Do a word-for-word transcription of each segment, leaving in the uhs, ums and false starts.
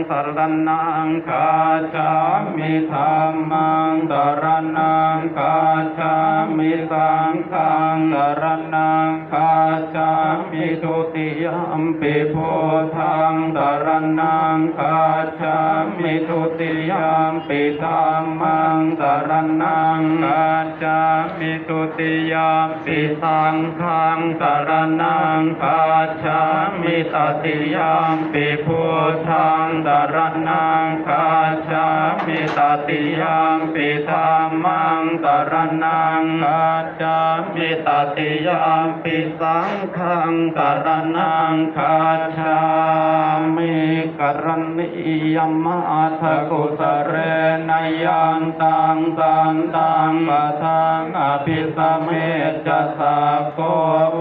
saraṇaṃ gacchāmi. Dhammaṃ saraṇaṃ gacchāmi. Saṅghaṃ saraṇaṃ gacchāmi. Dutiyampi buddhaṃ saraṇaṃ gacchāmi. Dutiyampi dhammaṃ saraṇaṃ gacchāmi. Dutiyampi saṅghaṃ saraṇaṃ gacchāmi. Tatiyampi buddhaṃ saraṇaṃ gacchāmi. Tatiyampi dhammaṃ saraṇaṃ gacchāmi. Tatiyampi saṅghaṃ saraṇaṃ gacchāmi. Karaṇīyamatthakusalena yantaṃ santaṃ padaṃ abhisamecca, sakko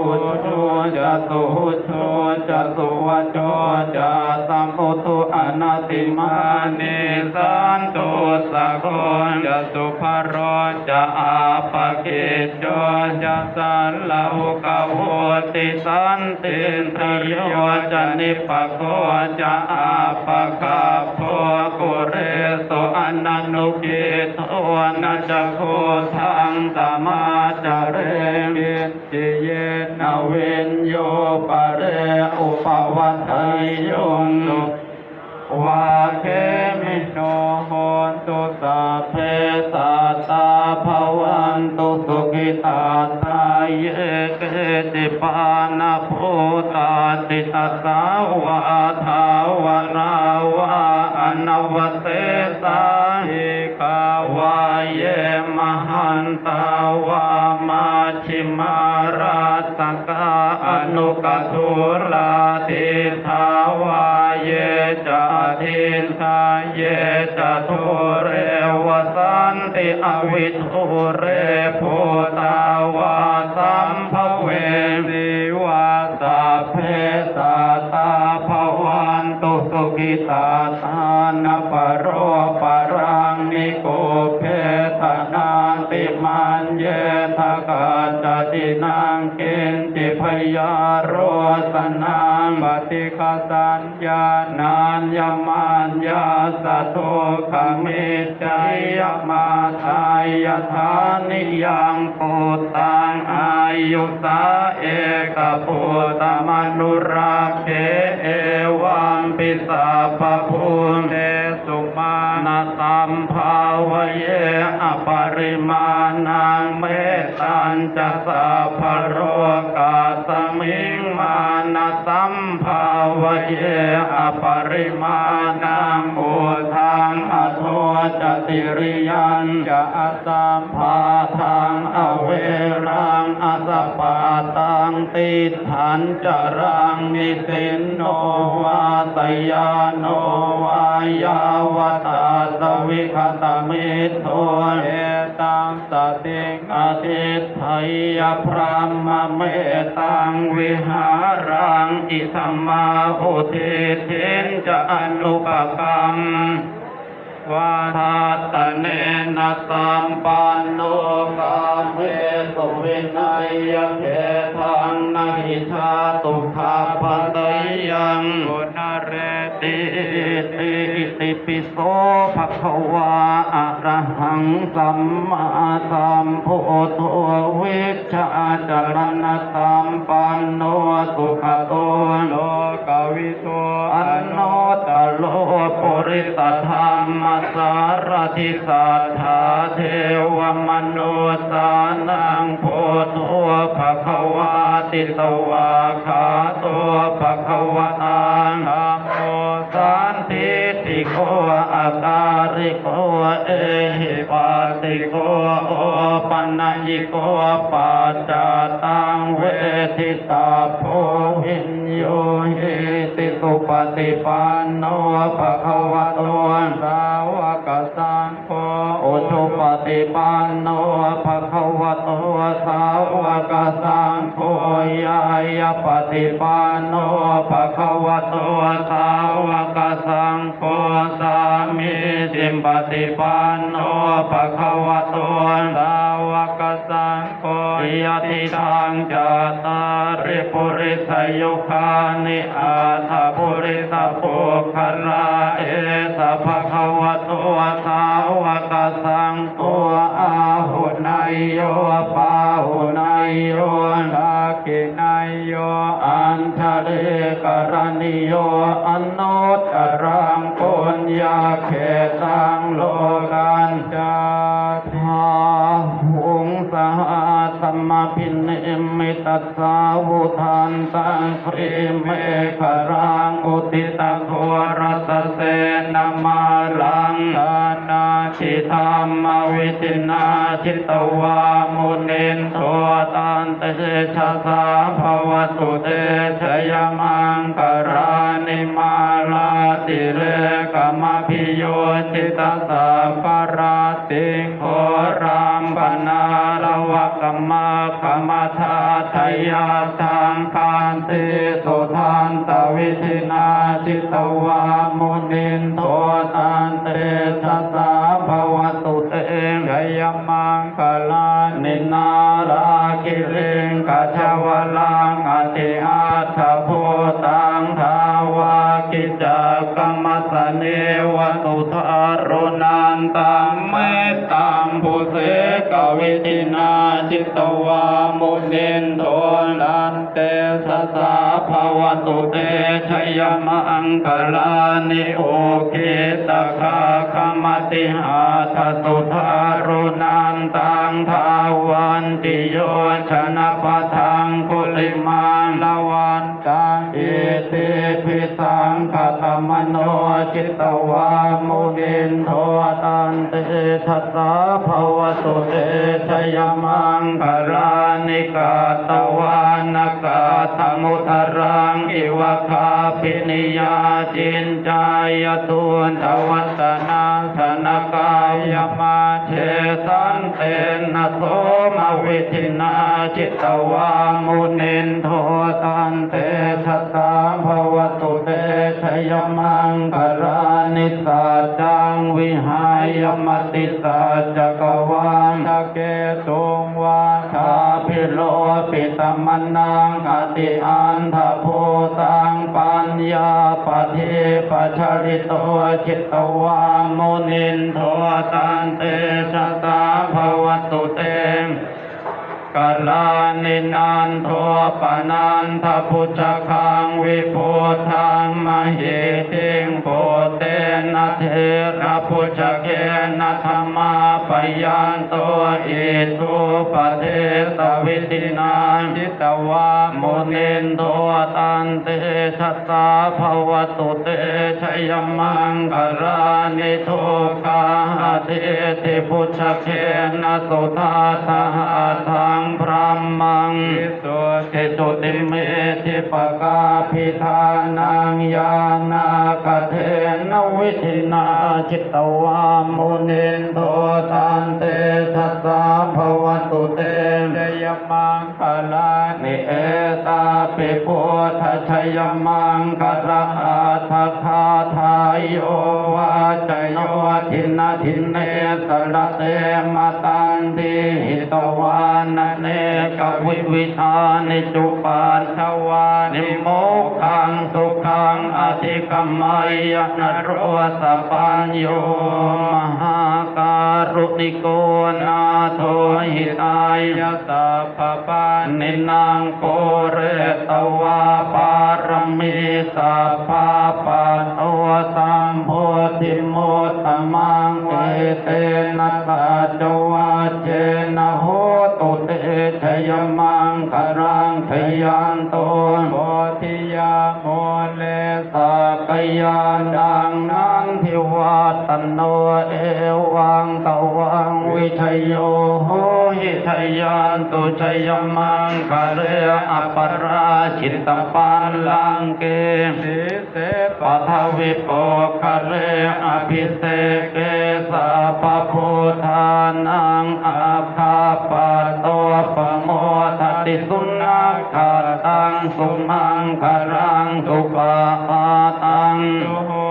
ujū ca suhujū ca suvaco cassa mudu anatimānī, santussako ca subharo ca appakicco ca sallahukavutti, santindriyo ca nipako ca appagabbho kulesu ananugiddho. Na ca khuddaṃ samācare kiñci yena viññū pare upavadeyyuṃ. Vā khemino hontu, sabbe sattā bhavantu sukhitattā. Ye keci pāṇabhūtatthi, tasā vā thāvarā vā anavasesā, dīghā vā ye mahantā vā, maj jhimā rassakā aṇukathūlā, diṭṭhā vā ye ca adiṭṭhā, ye ca dūre vasanti avidūre, bhūtā vā sambhavesī vā, sabbe sattā bhavantu sukhitattā. Na paro paraṃ nikubbetha, nātimaññetha katthaci naṃ kiñci, byārosanā paṭighasaññā, nāññamaññassa dukkhamiccheyya. Mātā yathā niyaṃ puttaṃ, āyusā ekaputtamanurakkhe, evampi sabbabhūtesu mānasambhāvaye aparimāṇaṃ. Mettañca sabbalokasmiṃ mānasambhāvaye aparimāṇaṃ, uddhaṃ adho ca tiriyañca asambādhaṃ averaṃ asapattaṃ. Tiṭṭhañcaraṃ nisinno vā, sayāno vā yāvatassa vigatamiddho, etaṃ satiṃ adhiṭṭheyya, brahmametaṃ vihāraṃ idhamāhu. Diṭṭhiñca anupagamma vā, dassanena sampanno, kāmesu vineyya gedhaṃ, na hi jātu gabbhaseyyaṃ punaretīti. Itipi so bhagavā arahaṃ sammāsambuddho, vijjācaraṇasampanno sugato lokavidū, anuttaro purisadammasārathi satthā devamanussānaṃ buddho bhagavāti. Svākkhāto bhagavatā dhammo sandiṭṭhiko akāliko ehipassiko opanayiko paccattaṃ veditabbo viññūhīti. Supaṭipanno bhagavato sāvakasaṅgho, ujupaṭipanno bhagavato sāvakasaṅgho, ñāyapaṭipanno bhagavato sāvakasaṅgho, sāmīcipaṭipanno bhagavato sāvakasaṅgho, yadidaṃ cattāri purisayugāni aṭṭha purisapuggalā, bhagavato sāvakasaṅgho āhuneyyo pāhuneyyo dakkhiṇeyyo añjalikaraṇīyo anuttaraṃ puññakkhettaṃ lokassāti. Bāhuṃ sahassamabhinimmitasāvudhantaṃ grīmekhalaṃ uditaghorasasenamāraṃ dānādidhammavidhinā jitavā munindo tantejasā bhavatu te jayamaṅgalāni. Mārātirekamabhiyujjhitasabbarattiṃ ghorampanāḷavakamakkhamathaddhayakkhaṃ khantīsudantavidhinā jitavā munindo tantejasā bhavatu te jayamaṅgalāni. Nāḷāgiriṃ gajavaraṃ atimattabhūtaṃ dāvaggicakkamasanīva sudāruṇantaṃ mettambusekavidhinā jitavā munindo tantejasā bhavatu te jayamaṅgalāni. Ukkhittakhaggamatihatthasudāruṇantaṃ dhāvantiyojanapathaṅgulimālavantaṃ iddhībhisaṅkhatamano jitavā munindo tantejasā bhavatu te jayamaṅgalāni. Katvāna kaṭṭhamudaraṃ iva gabbhinīyā ciñcāya duṭṭhavacanaṃ janakāyamajjhe santena somavidhinā jitavā munindo tantejasā bhavatu te jayamaṅgalāni. Saccaṃ vihāya matisaccakavādaketuṃ vādābhiropitamanaṃ atiandhabhūtaṃ paññāpadīpajalito jitavā munindo tantejasā bhavatu te jayamaṅgalāni. Nandopanandabhujagaṃ vibudhaṃ mahiddhiṃ puttena therabhujagena damāpayanto iddhūpadesavidhinā jitavā munindo tantejasā bhavatu te jayamaṅgalāni. Duggāhadiṭṭhibhujagena sudaṭṭhahatthaṃ brahmaṃ visuddhijutimiddhibakābhidhānaṃ ñāṇāgadena vidhinā jitavā munindo tantejasā bhavatu te jayamaṅgalāni. Etāpi buddhajayamaṅgalaaṭṭhagāthā yo vācano dinadine sarate matandī hitvānanekavividhāni cupaddavāni mokkhaṃ sukhaṃ adhigameyya naro sapañño. Mahākāruṇiko nātho hitāya sabbapāṇinaṃ pūretvā pāramī sabbā patto sambodhimuttamaṃ etena saccavajjena hotu te jayamaṅgalaṃ. Jayanto bodhiyā mūle sakyānaṃ nandivaḍḍhano evaṃ tvaṃ vijayo hohi jayassu jayamaṅgale aparājitapallaṅke sīse paṭhavipokkhare abhiseke sabbabuddhānaṃ aggappatto pamodati. Sunakkhattaṃ sumaṅgalaṃ supabhātaṃ suhu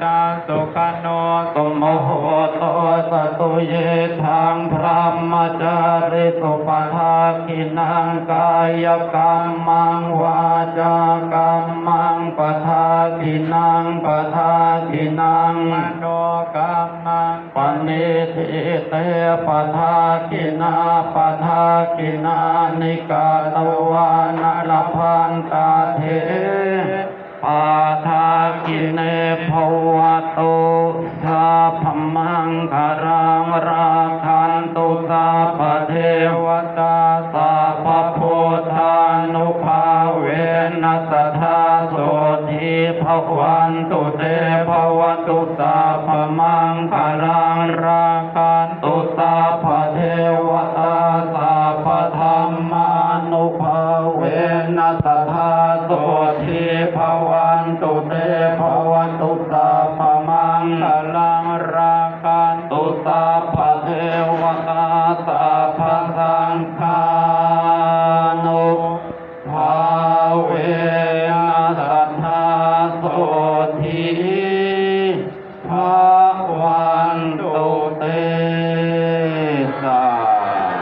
taṃ sukhaṇo sumuhutto ca suyiṭṭhaṃ brahmacārisu padakkhiṇaṃ kāyakammaṃ vācākammaṃ padakkhiṇaṃ padakkhiṇaṃ manokammaṃ paṇidhī te padakkhiṇā padakkhiṇāni katvāna labhantatthe padakkhiṇe. Bhavatu sabbamaṅgalaṃ rakkhantu sabbadevatā sabbabuddhānubhāvena sadā sotthī bhavantu te. Bhavatu sabbamaṅgalaṃ